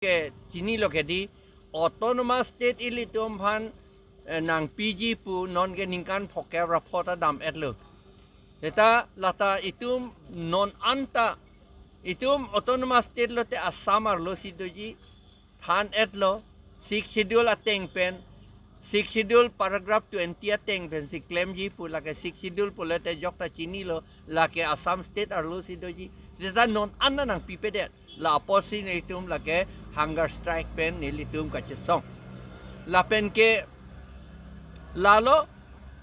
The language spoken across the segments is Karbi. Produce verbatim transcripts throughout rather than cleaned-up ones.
ke chinilo ke di, autonomous state ilitum aphan, eh, nangpiji pu non ke ningkan phokep ra pho ta dam-etlo. Seta lata itum non anta, itum autonomous state lote Assam arlo si doji, than-etlo, Sixth Schedule ateng pen, Sixth Schedule paragraph twenty ateng pen si klemji pu, lake Sixth Schedule pulote jokta chinilo, lake Assam state arlo si doji. Seta non anta nangpipedet. La apotsi nelitum lake hunger strike pen nelitum kachesong. Lapen ke lalo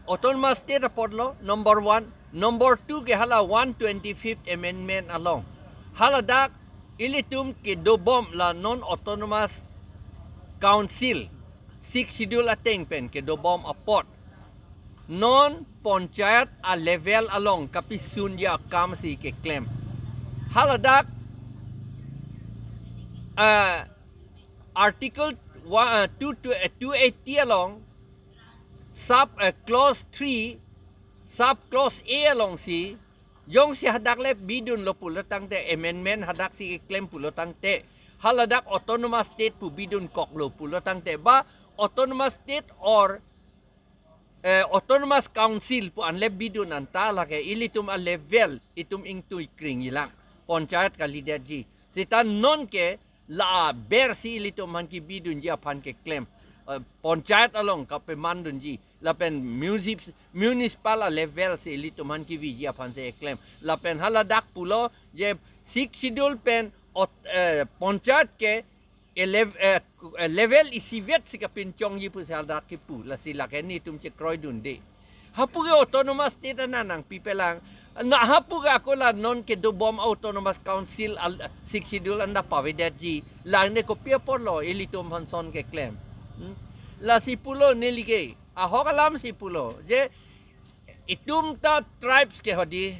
autonomous state apotlo, number one. Number two ke hala one twenty-fifth amendment along. Haladak ilitum kedobom la non autonomous council, Sixth Schedule ateng pen kedobom apot, non panchayat a level along kapisunji akam si keklem. Haladak, eh, article one, eh, two, two, eh, two eighty along, sub, eh, clause three, sub clause A along si, jongsi hadak le bidunlo pulo tangte, amendment hadak si keklem pulo tangte, haladak autonomous state pu bidunkoklo pulo tangte, ba autonomous state or, eh, autonomous council pu anle bidun anta lake ilitum a level itum ingtui kring ilang, panchayat kalidetji. Seta non ke la aber si ilitum aphan kebidunji aphan keklem. Eh, panchayat along kapemandunji. Lapen municip-, municipal a level si ilitum aphan kebiji aphan si keklem. Lapen haladak pulo je Sixth Schedule pen ot-, eh, panchayat ke elev-, eh, eh, level isivet si kapinchongji pusi hadak kipu. Lasi lake nelitum chekroidunde. Hapu ke autonomous state ana nangpipelang. Na hapu ke ako la non kedobom autonomous council al Sixth Schedule anta pavedetji. Lake ne kopi apotlo ilitum aphan son keklem. Hmm? Lasi pulo neli ke. Ahok alam si pulo. Je itum ta tribes ke hodi.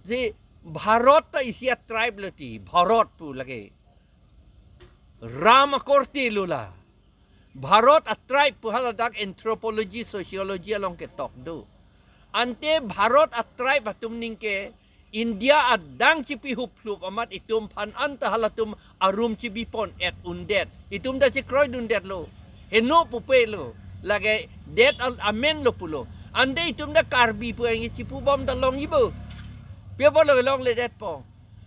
Je Bharat ta isi a tribe lo ti. Bharat pu lake. Ram akorte lo la. Bharat a tribe pu haladak anthropology, sociology along ketok do. Ante Bharat a tribe atum ningke India adang chipi huplup amat itum aphan anta halatum arum chibipon-et undet. Itum ta chekroidundetlo. Heno pupe lo. Lake det al-, amen lo pulo. Ante itum ta Karbi pu anke chipubom ta longji bo. Pi apotlo longledetpo.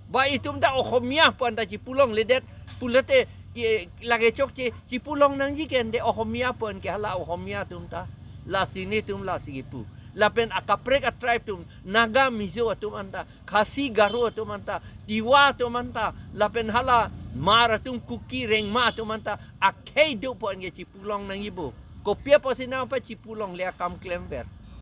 Ba itum ta Ohomia pu anta chipulongledet pulote, eh, lake chokche chipulong nangji ke ante Ohomia pu anke hala Ohomia atum ta. Lasi nelitum lasi kipu. Lapen akaprek a tribe atum, Naga, Mizo atum anta, Khasi, Garo atum anta, Tiwa atum anta, lapen hala Hmar atum, Kuki, Rengma atum anta, akhei do pu anke chipulong nangji bo. Kopi apotsi nangpachipulongle akam klemver.